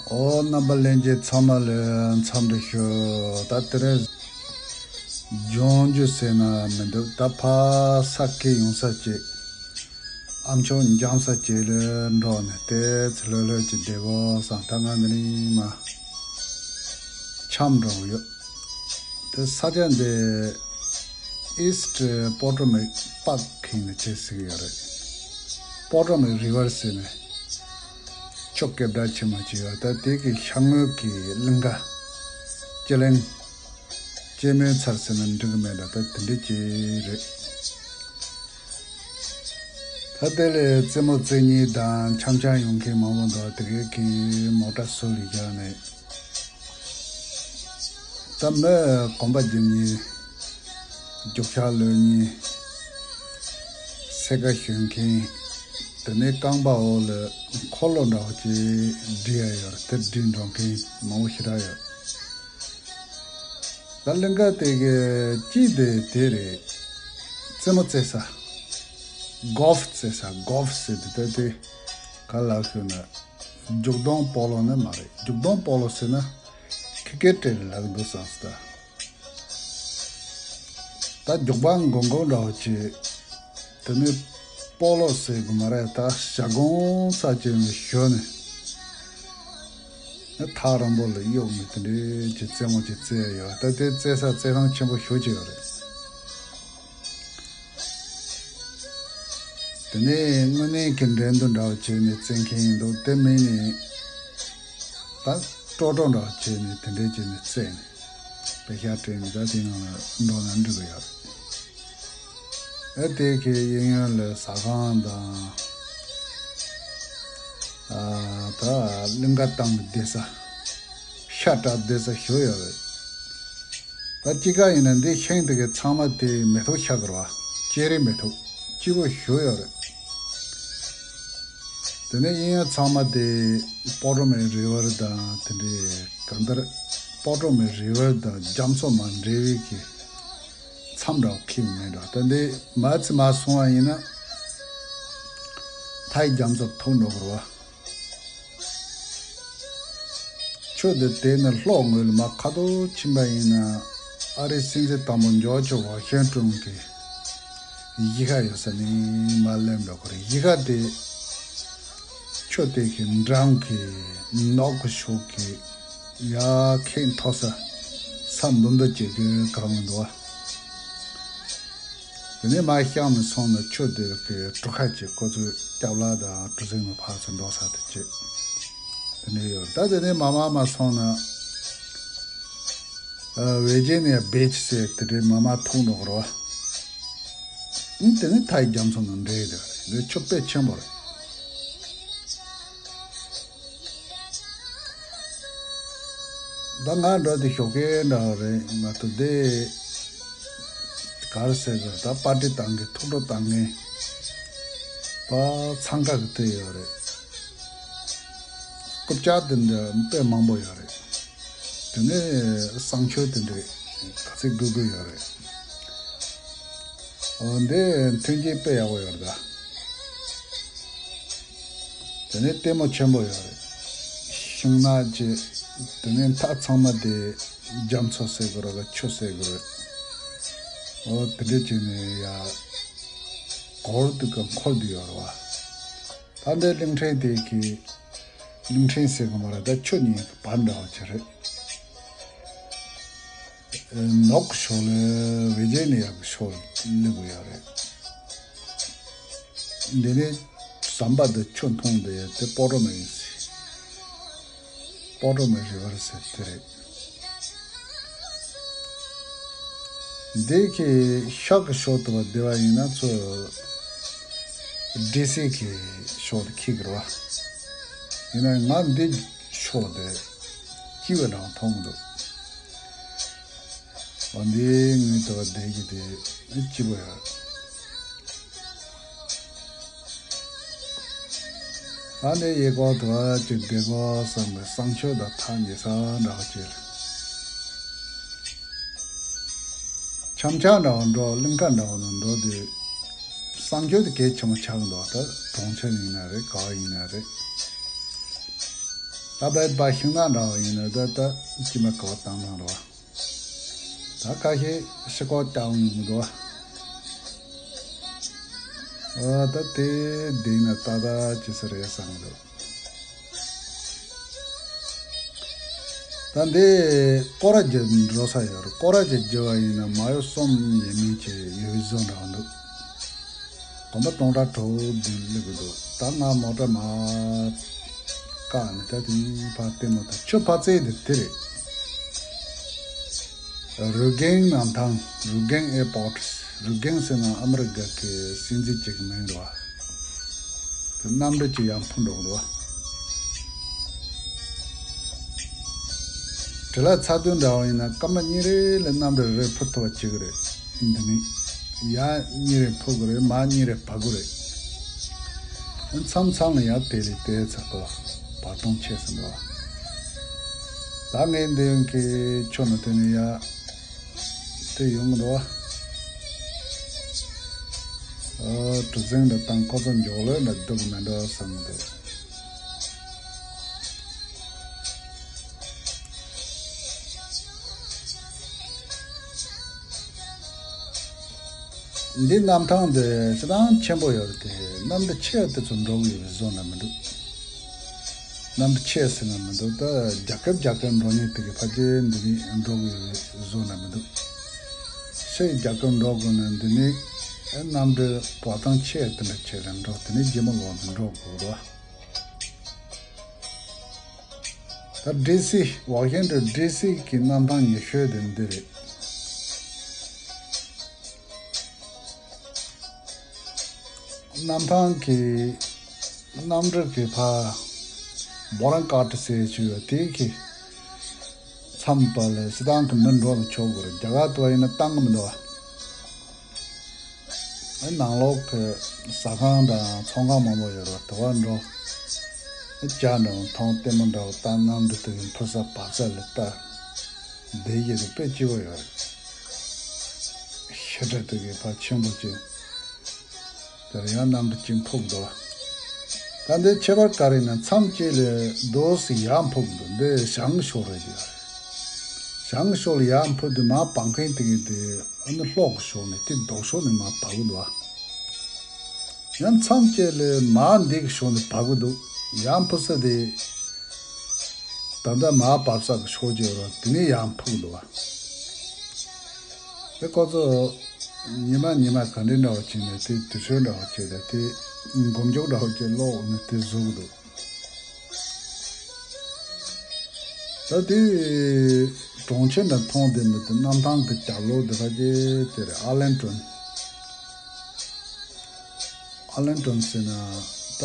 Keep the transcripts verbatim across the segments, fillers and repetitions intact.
ཨོ། རྣམ་པ་ལྷན་རྒྱས་ཚང་མ་ལ་འཚམས་འདྲི་ཞུ། ད་དེ་རིང་ལྗོངས་རྒྱུ་ཟེར་ན་མི་འདུག་ད་ཕ་ས་ཀི་ཡོང་ས་ཅིག་ཨ་མཆོག་འགྱངས་ས་ཅིག་ལ་འགྲོ་ནས་ཏོག་ཙམ་ལྷོད་ལྷོད་ཅིག་བསྡད་དགོས་བསམ། ད་ང་འདི་ནས་མར་འཁྱམས་འགྲོ་གི་ཡོད། དེ་ས་ཆ་འདི་ཨིསི་ཊི་པོ་ཊོ་མེག་པཱག་ཁེངས་ནས་བྱས་ཟེར་གི་ཡོད་རེད། པོ་ཊོ་མེག་རི་ཝར་ཟེར་ནས་ཆུ་རྐེད་གྲགས་ཆེན་མོ་ཅིག་ཡོད། ད་དེ་གི་ཤར་ངོས་ཀྱི་གླིང་ག་སྤྱི་གླིང་སྤྱི་མོས་ཚལ་ཟེར་ན་འགྲིག་གི་མེད་འགྲོ། ད་དེ་འདྲ་ཅིག་རེད། ད་དེ་ལ་རྩེད་མོ་རྩེ་མཁན་དང་འཆམ་འཆམ་ཡོང་མཁན་མང་པོ་འདུག་དེ་གའི་གི་མོ་ཊ་ཟུར་ལ་བཞག་ནས། ད་མི་གོམ་པ་རྒྱབ་མཁན། རྒྱུག་ཤར་གློད་མཁན། སེར་ཀ་གཞོན་མཁན། དེ་ནས་རྐང་པ་འོག་ལ་འཁོར་ལོ་འདྲ་བོ་ཅིག་སྒྲིག་ཡ་ཡོད་རེད། དེ་སྒྲིག་འགྲོ་མཁན་མང་པོ་ཞེ་དྲག་ཡོད། ད་གླིང་ག་དེ་གའི་དཀྱིལ་དེ་དེ་རེད། རྩེད་མོ་རྩེ་ས། གོལ་ཕ་རྩེ་ས། གོལ་ཕ་ཟེར་དུས་ད་དེ་ག་ལབ་ཟེར་ན། རྒྱུག་སྡོང་སྤོ་ལོ་ནི་མ་རེད། རྒྱུག་སྡོང་སྤོ་ལོ་ཟེར་ན་ཁི་ཀེ་ཊི་ལབ་འདུག་བསམ་སོང་། ད་ད་རྒྱུག་པ་མགོ་མགོ་འདྲ་བོ་ཅིག་དེ་ནས་སྤོ་ལོ་ཟེར་གི་མ་རེད། ད་ཞྭ་སྒོང་ས་ཅན་ཞོན་ནས་ཐག་རིང་པོ་ལ་གཡུག་ནས་དེ་འདྲའི་ཅིག་རྩེད་མོ་ཅིག་རྩེ་ཡ་ཡོད། ད་དེ་རྩེ་ས་རྩེད་ཐང་ཆེན་པོ་ཞེ་ཅིག་ཡོད་རེད། དེ་ནས་དངོས་གནས་ཀྱི་འགྲན་བསྡུར་འདྲ་བོ་བྱས་ནས་རྩེད་མཁན་ཡིན་འདུག་དེ་མིན་ནས་ད་སྤྲོ་སྤྲོ་འདྲ་བོ་བྱས་ནས་དེ་འདྲས་བྱས་ནས་རྩེད་ནས་པེ་ཤག་སྤྲད་ནས་ད་དེ་ནང་ལ་འགྲོ་ན་འགྲིག་གི་ཡོད་རེད། ཨ་དེ་གའི་གཡས་གཡོན་ལ་ཟ་ཁང་དང་། ཨ་ད་གླིང་ག་སྟེང་གི་བསྡད་ས། ཤ་བྲག་བསྡད་ས་ཞེ་ཡོད་རེད། ད་དཔྱིད་ཀ་ཡིན་ན་འདི་ཤིང་དེ་གའི་ཚང་མ་དེ་མེ་ཏོག་ཤར་གི་རེད་བ། ཅེ་རི་མེ་ཏོག་སྐྱིད་པོ་ཞེ་ཡོད་རེད། དེ་ནས་གཡས་གཡོན་ཚང་མ་དེ་པོ་ཊོ་མེག་རི་ཝར་དང་དེ་འདྲའི་གང་ལྟར་པོ་ཊོ་མེག་རི་ཝར་དང་རྒྱ་མཚོ་མར་འདྲེས་པའི་གི་མཚམས་འདྲ་བོ་ཁེངས་མེད་འགྲོ། ད་འདི་མར་ཙམ་མར་སོང་བ་ཡིན་ན་མཐའི་རྒྱ་མཚོ་ཐུག་འགྲོ་གི་རེད་བ། ཆུ་དེ་དེ་ནས་ལྷོ་ངོས་ལ་མར་ཁ་ཐུག་ཕྱིན་པ་ཡིན་ན་ཨ་རིའི་སྲིད་འཛིན་དང་པོ་ཇོརྗ་ཝ་ཤིང་ཏོན་གྱི་གཞིས་ཀ་ཡོད་ས་ནས་མར་སླེབས་འགྲོ་གི་རེད། གཞིས་ཀ་དེ་ཆུ་དེ་གི་འགྲམ་གྱི་ནགས་ཀྱི་ཕྱོགས་ཀྱི་ཡར་ཁེངས་མཐོ་ས་ས་མདོ་མདོ་ཅིག་གི་སྒང་ལ་འདུག་བ། དེ་ནས་མར་བཤམས་ནས་སོང་ན་ཆུ་དེ་གི་གྲུ་ཁ་ཅིག་ཁོ་ཚོའི་སྐྱབས་ལག་དང་གྲུ་གཟིངས་ནས་ཕར་ཚུར་འགྲོ་ས་དེ་ཅིག་དེ་འདྲ་ཡོད་རེད། ད་དེ་ནས་མར་མར་མར་སོང་ན་ཨ་ཝེར་ཇི་ནི་ཡ་བྷིཆ་ཟེར་དེ་འདྲའི་མར་མར་ཐུག་འགྲོ་གི་རེད་བ། ཨ་དེ་ནས་མཐའི་རྒྱ་མཚོ་ནང་འདྲེས་བསྡད་རེད། འདི་ཆུ་དཔེ་ཆེན་པོ་རེད། ད་ང་འགྲོ་དེ་ཞོགས་ཀས་འདྲ་བ་རེད་མ་གཏོགས་དེ་ག་རེ་ཟེར་དགོས། ད་པར་ཊི་བཏང་གི་ཐུགས་སྤྲོ་བཏང་གི་པ་འཚང་ཁ་གི་དེ་ཡོད་རེད། རྐུབ་བཀྱག་དེ་འདྲ་དཔེ་མང་པོ་ཡོད་རེད། དེ་ནས་བསང་མཆོད་དེ་འདྲ་ག་ཚོད་དགོས་དགོས་ཡོད་རེད། འོ་འདི་མཐུན་རྐྱེན་དཔེ་ཡག་པོ་ཡོད་རེད་ད། དེ་ནས་ལྟད་མོ་ཆེན་པོ་ཡོད་རེད། ཤིང་ནགས་ཀྱི་དེ་ནས་མཐའ་ཚང་མ་དེ་རྒྱ་མཚོ་ཟེར་དགོས་རེད་ག་ཆུ་ཟེར་དགོས་རེད། འོ་དེ་འདྲ་བྱས་ནས་ཡ་གོར་དུ་ག་འཁོར་དུ་ཡོད་རེད་བ། ད་འདི་གླིང་ཕྲན་དེ་གི་གླིང་ཕྲན་ཟེར་གི་མ་རེད། ད་ཆུ་གཉིས་ཀྱི་བར་འདྲ་བ་ཅིག་རེད། ནགས་ཕྱོགས་ལ་ཝེར་ཇི་ནི་ཡ་གི་ཕྱོགས་སླེབས་ཡོད་རེད། འདི་ནི་ཟམ་པ་འདི་ཆུ་མཐོང་འདི་དེ་པོ་ཊོ་མེག་ཡིན་ཟེར། པོ་ཊོ་མེག་རི་ཝར་ཟེར་དེ་རེད། འདི་གི་ཤར་གི་ཕྱོགས་དུ་བ་བསྡད་པ་ཡིན་ན་ཚོ་ཌི་སི་གི་ཕྱོགས་དུ་འཁྱེར་གི་རེད་བ། ཡིན་ན་ང་འདི་ཕྱོགས་དེ་སྐྱིད་པ་འདྲ་མཐོང་གི་འདུག་འོ་འདི་ངའི་དུ་བ་བསྡད་ཀྱི་དེ་སྐྱིད་པོ་ཡོད། ད་ནི་ཡེ་གོ་དུ་ཅིག་བདེ་གོ་བསམ་པའི་བསང་མཆོད་དང་ཐག་ཉེ་ས་འདྲ་བ་ཅིག་འཆམ་འཆམ་འདྲ་བ་འགྲོ་གླིང་ཁ་འདྲ་བ་ནང་འགྲོ་དུས་བསང་མཆོད་དེ་གལ་ཆེན་པོ་ཆགས་འདུག་ད་གྲོང་ཁྱེར་ཡིན་ན་རེད་ག་བ་ཡིན་ན་རེད། ད་བད་པ་ཤིང་ནགས་འདྲ་བ་ཡིན་ན་ད་ད་ཅི་མ་ག་བ་བཏང་ན་རོ། ད་ཁ་ཤས་ཤི་ཁོག་རྐྱང་ཡོང་གི་འདུག་བ། ཨ་ད་དེ་བསྡད་ན་ཏག་ཏག་ཅི་ཟེར་རེད་བསམ་གི་འདུག་ད་འདི་སྐོར་ར་རྒྱག་འགྲོ་ས་ཡོད་རེད། སྐོར་ར་རྒྱག་རྒྱག་པ་ཡིན་ན་མ་ཡོ་གསུམ་ཡས་མས་ཅིག་ཡོད་བཟོ་འདྲ་བ་འདུག་གོམ་པ་སྟོང་ཕྲག་དྲུག་བདུན་སླེབས་ཀྱི་འདུག་ད་ང་མོ་ཊ་མར་བཀག་ནས་ད་དེ་ཕར་ལྟད་མོ་ད་ཆུ་ཕར་རྩེ་དེ་དེ་རེད། རུ་སྒེང་གནམ་ཐང་། རུ་སྒེང་ཨེར་པོར་ཊི། རུ་སྒེང་ཟེར་ན་ཨ་མི་རི་ཀ་གི་སྲིད་འཛིན་གཅིག་གི་མིང་རེད་བ། དེ་གནམ་གྲུ་གཅིག་ཡར་འཕུར་འགྲོ་གི་འདུག་བ། བྲེལ་བ་ཚ་དུས་འདྲ་བ་ཡིན་ན་སྐར་མ་གཉིས་རེ་ལ་གནམ་གྲུ་རེ་འཕུར་ཐུབ་པ་བྱེད་ཀྱི་རེད། འདི་ནི་ཡར་གཉིས་རེ་འཕུར་གྱི་རེད། མར་གཉིས་རེ་བབས་ཀྱི་རེད། མཚམས་མཚམས་ལ་ཡར་དེ་རེ་དེ་ཚ་གོ་བར་སྟོང་ཆེ་ཟིན་འདུག་ད་ངས་འདི་ཡོང་གི་ཆོ་ན་དེ་ནི་ཡར་དེ་ཡོང་གི་འདུག་བ། ཨོ་གྲུ་གཟིངས་འདྲ་དང་ཁོ་ཚོ་མགྱོགས་ལོས་འདྲ་སྡུག་མི་འདུག་བསམ་གི་འདུག་འདི་གནམ་ཐང་འདི་སྤྱིར་བཏང་ཆེན་པོ་ཡོད་རེད་དེ། གནམ་གྲུ་ཆེ་དེ་ཚོ་འགྲོ་གི་ཡོད་པའི་བཟོ་འདྲ་མི་འདུག་གནམ་གྲུ་ཆེ་ཟེར་ན་མི་འདུག་ད་རྒྱ་སྐད་རྒྱ་སྐད་འགྲོ་མཁན་དེ་གི་ཕལ་ཆེར་འདི་ནས་འགྲོ་གི་ཡོད་པའི་བཟོ་འདྲ་མི་འདུག་ཕྱིའི་རྒྱ་སྐད་འགྲོ་དགོས་ན་འདི་ནས་གནམ་གྲུ་བ་ཐང་ཆེ་དེ་འདྲ་ཆེ་རེ་འགྲོ། དེ་ནས་རྗེས་མ་ལོག་ནས་འགྲོ་དགོས་རེད། ད་ཌི་སི་ཝ་ཤིང་ཊོན་ཌི་སི་གི་གནམ་ཐང་ཉེ་ཤོས་དེ་འདི་རེད། གནམ་ཐང་གི་གནམ་གྲུ་གི་ཕར་མོ་རང་ཀ་ཏི་ཟེར་བྱས་ཡོད་དེ་གི་མཚམས་པ་ལ་སྤྱིར་བཏང་གི་མི་འགྲོ་ལ་ཆོག་གི་རེད། རྒྱ་གར་དུ་བ་ཡིན་ན་བཏང་གི་མི་འདུག་བ། ནང་ལོགས་ཀྱི་ཟ་ཁང་དང་ཚོང་ཁང་མང་པོ་ཡོད་རེད། དེ་བ་འགྲོ། ཇ་འདྲ་མཐོང་ལྟད་མོ་འདྲ་བོ་ལྟ། གནམ་གྲུ་དེ་གི་འཕུར་ས་བབས་ས་ལ་ལྟ། བསྡད་ཡོད་དེ་དཔེ་སྐྱིད་པོ་ཡོད་རེད། ཤི་ཁྲི་དེ་གི་ཕར་ཆེན་པོ་ཅིག་དེར་ཡང་གནམ་གྲུ་གཅིག་འཕུར་འདུག་ད་འདི་ཁྱད་པར་ག་རེ་ཡིན་ན་མཚམས་གཅིག་ལ་རྡོ་སི་ཡར་འཕུར་འདུག་འདི་བྱང་ཕྱོགས་རེད་ཀྱི། བྱང་ཕྱོགས་ལ་ཡར་འཕུར་དུས་མར་བབས་མཁན་དེ་གི་དེ་ཨ་ནི་ལྷོ་གི་ཕྱོགས་ནས་དེ་ལྡོག་ཕྱོགས་ནས་མར་བབས་ཀྱི་འདུག་ཡང་མཚམས་གཅིག་ལ་མར་འདི་གི་ཕྱོགས་ནས་བབས་ཀྱི་འདུག་ཡར་འཕུར་ས་དེ་ད་ལྟ་མར་བབས་ས་གི་ཕྱོགས་ཀྱི་རོ་དེ་ནས་ཡར་འཕུར་གྱི་འདུག་བ། དེ་ཁོ་ཚོ་ཉི་མ་ཉི་མ་ག་འདྲའི་འདྲ་བོ་བྱས་ནས་དེ་དུས་ཚོད་འདྲ་བོ་བྱས་ཏེ་དེ་མགོ་མཇུག་འདྲ་བོ་བྱས་ཀློག་ནས་དེ་བཟོ་གི་འདུག་ད་དེ་གྲོང་ཁྱེར་འདྲ་མཐོང་བསྡད་མི་དེ་གནམ་ཐང་གི་རྒྱབ་ལོགས་དེ་ཕ་གི་དེ་རེད། ཨར་ལིང་ཊོན། ཨར་ལིང་ཊོན་ཟེར་ན་ད་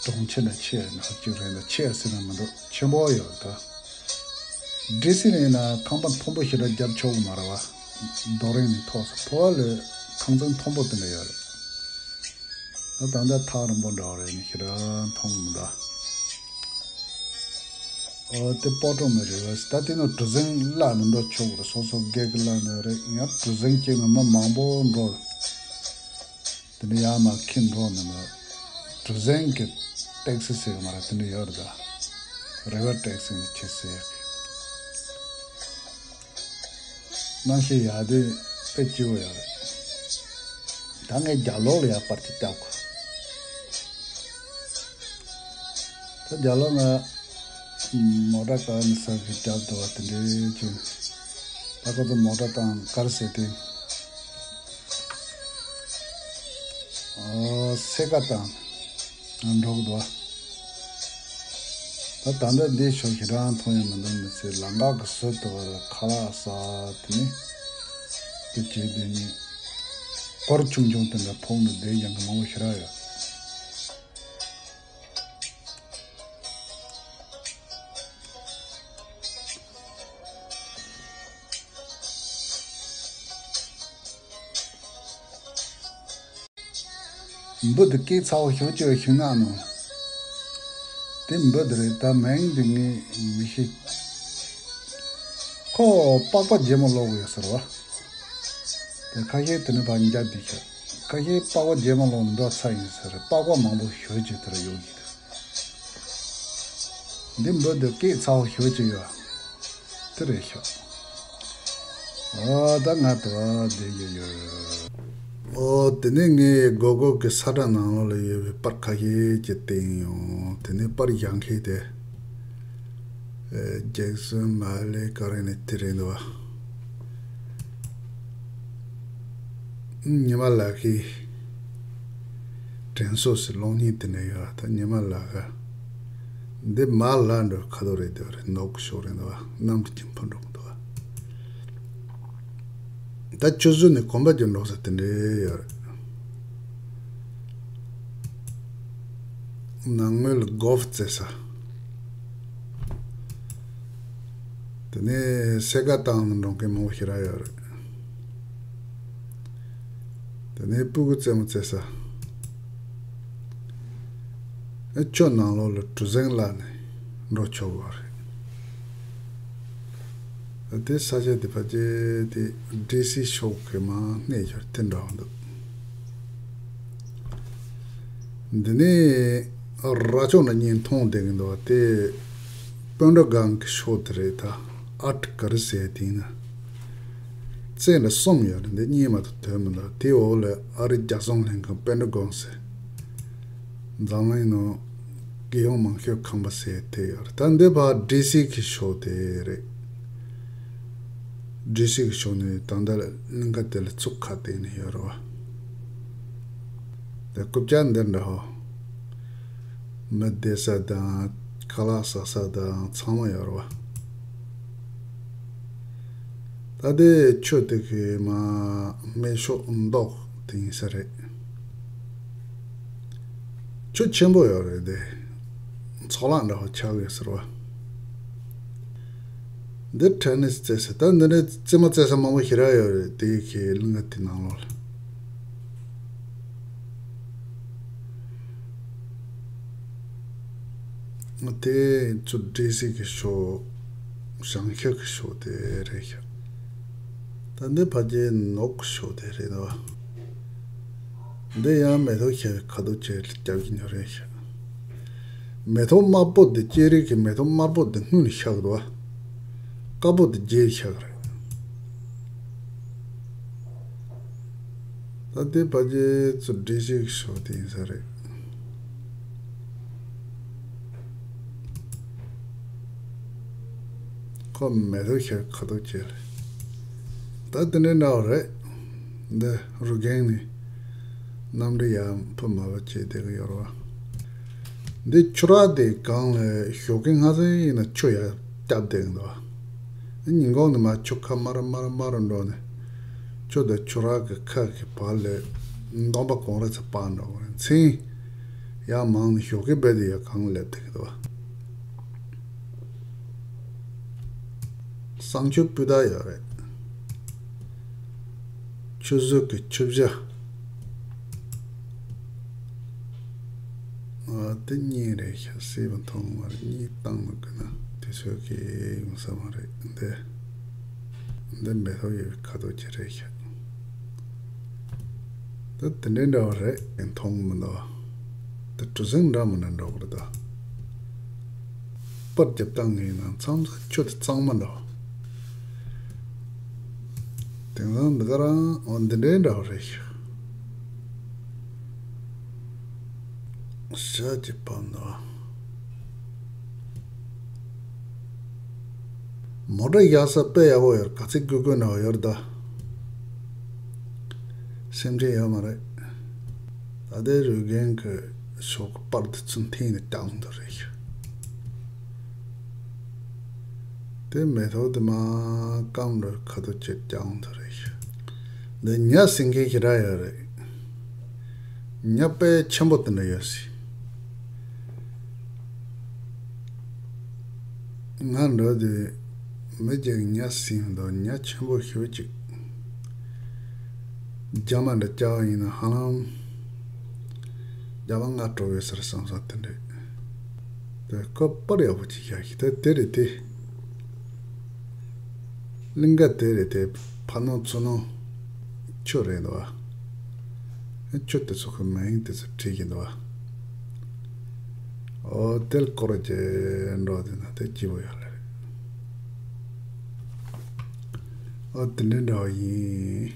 གྲོང་ཁྱེར་ན་ཆེ་ན་གཅིག་རེད། ད་ཆེ་ཟེར་ན་མི་འདུག་ཆེན་པོ་ཡོད་ད། ཌི་སི་ནས་ན་ཁང་པ་མཐོན་པོ་ཞེ་དྲག་རྒྱབ་ཆོག་གི་མ་རེད་བ། རྡོ་རིང་ནས་མཐོ་ས་ཕོ་བ་ལས་ཁང་ཚན་མཐོན་པོ་དེ་འདྲ་ཡོད་རེད། ད་ད་ལྟ་ཐག་རིང་པོ་འདྲ་བ་རེད་ནི་ཞེ་དྲག་མཐོང་མི་འདུག་ཨོ་དེ་སྤོ་ཊོ་མི་རེད་བས། ད་དེ་ནི་གྲུ་གཟིངས་བརླག་ནས་འགྲོ་ཆོག་གི་རེད། སོ་སོ་སྒེར་གྱི་བརླག་ནས་རེད། ཡང་གྲུ་གཟིངས་སྐྱེས་ནས་མི་མང་པོ་འགྲོ། དེ་ནས་ཡར་མར་འཁྱེར་འགྲོ་ནས་མི་གྲུ་གཟིངས་ཀྱི་ཊེག་སི་ཟེར་གི་མ་རེད། དེ་འདྲ་ཡོད་རེད་ད། རི་ཝར་ཊེག་སི་ནས་ཁྱེར་ཟེར་གི། གནམ་གཤིས་ཡག་དུས་དཔེ་སྐྱིད་པོ་ཡོད་རེད། ད་ངས་རྒྱབ་ལོགས་ལ་ཡར་པར་ཅིག་བརྒྱབ་གོ། ད་རྒྱབ་ལོགས་ང་མོ་ཊ་ག་ནས་ཟ་གི་རྒྱབ་འདུག་བ་དེ་འདྲའི་ཅིག་ད་ཁོ་ཚོ་མོ་ཊ་དང་ཀར་ཟེར་ཏེ། ཨོ་སེ་ཀ་དང་འགྲོ་གི་འདུག་ད་ད་ལྟ་འདི་ཕྱོགས་ཞེ་དྲག་མཐོང་ཡ་མི་འདུག་མི་ཚེ་ལམ་ཁ་གི་ཟུར་དུ་བར་ཁ་ལག་ཟ་དེ་ནི་དེ་བྱས་དེ་ནི་སྒོར་ཆུང་ཆུང་དེ་འདྲ་ཕོག་ནས་བསྡད་ཡང་གི་མང་པོ་ཞེ་དྲག་ཡོད། འབུ་དེ་སྐད་ཚ་བོ་ཞེ་པོ་ཅིག་ཤིང་ནགས་ནང་། དེ་འབུ་དེ་རེད། ད་མིང་དེ་ངས་མི་ཤེས། ཁོ་པགས་པ་རྒྱལ་མོ་ལོག་ཡོད་ཟེར་བ། དེ་ཁ་ཤས་དེ་ནི་ཕར་འཇག་བསྡད་ཤག་ཁ་ཤས་པགས་པ་རྒྱལ་མོ་ལོག་འགྲོ་ཚར་ཡིན་ཟེར། པགས་པ་མང་པོ་ཞེ་པོ་ཅིག་དེ་ར་ཡོད་ཀྱི་འདུག་འདི་འབུ་འདི་སྐད་ཚ་བོ་ཞེ་ཅིག་ཡོད། དེ་རེད་ཤག་ཨོ་ད་ང་དུ་བ་བསྡད་ཡོད་ཡོད། ཨོ་དེ་ནས་ངས་གོ་གོ་གི་ས་བཀྲ་ནང་ལོགས་ལ་ཡོད་པའི་པར་ཁ་ཤས་ཅིག་བསྟན་ཡོང་། དེ་ནས་པར་བཞག་མཁན་དེ། ཨེ་ཇེག་སོན་མ་ལེ་ག་རེ་ནས་དེ་རེད་འདུག་བ། ཉི་མ་ལགས་ཀྱིས་དྲན་གསོ་ཟེར་གློག་བརྙན་དེ་འདྲ་ཡོད་ད། ཉི་མ་ལགས་ཀ་འདི་མ་ལ་འགྲོ་ཁ་དོག་རེད་འདུག་རེད། ནོག་ཤོག་རེད་འདུག་བ། གནམ་གྱི་ཕུ་འགྲོ་འདུག་བ། ད་ཆུ་ཟོས་ནས་གོམ་པ་རྒྱུ་འགྲོ་ས་དེ་འདྲ་ཡོད་རེད། ནང་ངོས་ལ་གོལ་ཕ་རྩེ་ས། དེ་ནས་སེ་ག་བཏང་ནས་འགྲོ་མཁན་མང་པོ་ཞེ་དྲག་ཡོད་རེད། དེ་ནས་སྤུ་གུ་རྩེད་མོ་རྩེ་ས། ཨེ་ཆུ་ནང་ལོགས་ལ་གྲུ་གཟིངས་བརླགས་ནས་འགྲོ་ཆོག་གི་རེད། དེ་ས་ཆ་དེ་ཕལ་ཆེར་དེ་ཌི་སི་ཤོག་གི་མར་སྣེ་ཤར་དེ་འདྲ་བ་འདུག་འདི་ནས་ར་ཅོ་ན་གཉིས་མཐོང་བསྡད་ཀྱི་འདུག་བ། དེ་སྤོན་ཊ་སྒང་གི་ཤོག་དེ་རེད་ད། ཨ་ཊ་ག་རི་ཟེར་དེ་ཡིན་ན། རྩེ་འདྲ་གསུམ་ཡོད་རེད། འདི་གཉིས་མ་གཏོགས་ཐོན་མི་འདུག་དེའི་འོག་ལ་ཨ་རི་རྒྱལ་སྲུང་ལྷན་ཁང་སྤོན་ཊ་སྒང་ཟེར། འཛམ་གླིང་ནང་རྒྱལ་ཡོངས་མང་ཤོས་ཁང་པ་ཟེར་དེ་ཡོད་རེད། ད་འདི་ཕར་ཌི་སི་གི་ཤོག་དེ་རེད། ཌི་སི་གི་ཕྱོགས་ནས་ད་ལྟ་གླིང་ག་དེ་ལ་ཚུགས་ཁ་བསྟན་ནས་ཡོད་རེད་བ། དེ་རྐུབ་བཀྱག་འདི་འདྲ་ཧོ། མི་བསྡད་ས་དང་ཁ་ལག་ཟ་ས་དང་ཚང་མ་ཡོད་རེད་བ། ད་དེ་ཆུ་དེ་གི་མ་སྨད་ཕྱོགས་མདོག་དེ་ཡིན་ས་རེད། ཆུ་ཆེན་པོ་ཡོད་རེད་དེ། ཚོགས་ལངས་འདྲ་བོ་ཆགས་ཡོད་ཟེར་བ། འདི་ཊེ་ནིས་རྩེ་ས། ད་འདི་འདྲའི་རྩེད་མོ་རྩེ་ས་མང་པོ་ཞེ་དྲག་ཡོད་རེད་དེ་གི་གླིང་ག་དེ་ནང་ལོགས་ལ། དེ་ཚོ་ཌི་སི་གི་ཤོག་བྱང་ཤར་གི་ཤོག་དེ་རེད་ཤག་ད་འདི་ཕ་གིའི་ནོག་ཤོག་དེ་རེད་དོ། འདི་ཡང་མེ་ཏོག་ཤར་བའི་ཁ་དོག་ཅིག་རྒྱབ་ཀྱི་ཉོ་རེད་ཤག་མེ་ཏོག་དམར་པོ་འདི་ལྕེ་རིགས་ཀྱི་མེ་ཏོག་དམར་པོ་འདི་སྔོན་ནས་ཤར་གི་འདུག་བ། དཀར་པོ་འདི་རྗེས་ཤར་གི་རེད། ད་འདི་ཕ་གིའི་ཚོ་ཌི་སི་གི་ཤོག་དེ་ཡིན་ས་རེད། ཁོ་མེ་ཏོག་ཤར་ཁ་དོག་བྱས་ལ། ད་དེ་འདྲའི་འདྲ་བ་རེད། འདི་རུ་རྒན་ནི་གནམ་གྲུ་ཡར་འཕུར་མ་བ་བྱས་བསྡད་ཀྱི་ཡོད་རེད་བ། འདི་ཆུ་རགས་དེ་གང་ལ་ཞོགས་ཀས་སྔ་སེ་ཡིན་ན་ཆུ་ཡར་བརྒྱབ་བསྡད་ཀྱི་འདུག་བ། ཉིན་གུང་ནས་མར་ཆུ་ཁ་དམར་དམར་དམར་འགྲོ་ནས་ཆུ་དང་ཆུ་རགས་ཀྱི་ཁ་གི་བར་ལ་འདོམ་པ་གང་རེ་ཚ་སྤར་འགྲོ་གི་རེད། མཚན་ཡར་མང་ནས་ཞོགས་ཀས་རྦད་དེ་ཡར་གང་སླེབས་བསྡད་ཀྱི་འདུག་བ། བསང་ཆུ་སྤུས་དག་ཡོད་རེད། ཆུ་ཟོས་ཀྱི་ཆུ་བྱ། ཨ་དེ་གཉིས་རེད་ཤག་སྲིད་པ་མཐོང་བར་གཉིས་བཏང་མི་དགོས་ན་དེ་ཚོ་གི་ཡོང་ས་མ་རེད་འདི། འདི་མེ་ཏོག་ཡོད་པའི་ཁ་དོག་ཅིག་རེད་ཤག་ད་དེ་འདྲའི་འདྲ་བ་རེད། མཐོང་མི་འདུག་ད་གྲུ་གཟིངས་འདྲ་མི་འདྲ་འགྲོ་གི་རེད་ད། པར་རྒྱབ་སྟངས་ངའི་ནང་མཚམས་ཆུ་དེ་གཙང་མ་འདྲ་བ། དེང་སང་འདི་ག་རང་འོ་འདི་འདྲའི་འདྲ་བ་རེད་ཤག་ཤ་ཅིག་བབས་འདུག་མོ་ཊ་བཞག་ས་དཔེ་ཡག་པོ་ཡོད། ག་ཚོད་དགོས་དགོས་འདྲ་བ་ཡོད་ད། སེམས་ཁྲལ་ཡོད་མ་རེད། ད་ལྟའི་རུས་རྒན་གྱི་ཤོག་གི་པར་དེ་ཚུར་འཐེན་ནས་བཏང་འདུག་རེད་ཤག་དེ་མེ་ཏོག་དེ་མར་སྐམ་འགྲོ་ཁ་ཐུག་ཅིག་བཏང་འདུག་རེད་ཤག་འདི་ཉ་ཟིན་མཁན་ཞེ་དྲག་ཡོད་རེད། ཉ་དཔེ་ཆེན་པོ་དེ་འདྲ་ཡོད་སྲིད། ང་འགྲོ་དུས་མི་གཅིག་ཉ་ཟིན་འདུག་ཉ་ཆེན་པོ་ཞེ་པོ་ཅིག་རྒྱ་མ་འདྲ་བཅའ་བ་ཡིན་ན་ཧ་ལམ་རྒྱ་མ་ལྔ་སྤྲོ་བའི་སར་བསམ་བསམ་དེ་འདྲས། དེ་ཁོ་པར་ཡག་པོ་ཅིག་བཞག་ཤིག་དེ་དེ་རེད་དེ། གླིང་ག་དེ་རེད་དེ། ཕ་ནོ་ཚུ་ནོ་ཆུ་རེད་འདུག་བ། ཆུ་དེ་ཚོ་གི་མིང་དེ་ཚོ་བྲིས་ཀྱི་འདུག་བ། ཨོ་དེ་ལ་སྐོར་གྱི་འགྲོ་དེ་ན་དེ་སྐྱིད་པོ་ཡོད་ལ་རེད། ཨོ་དེ་འདྲའི་འདྲ་བ་ཡིན།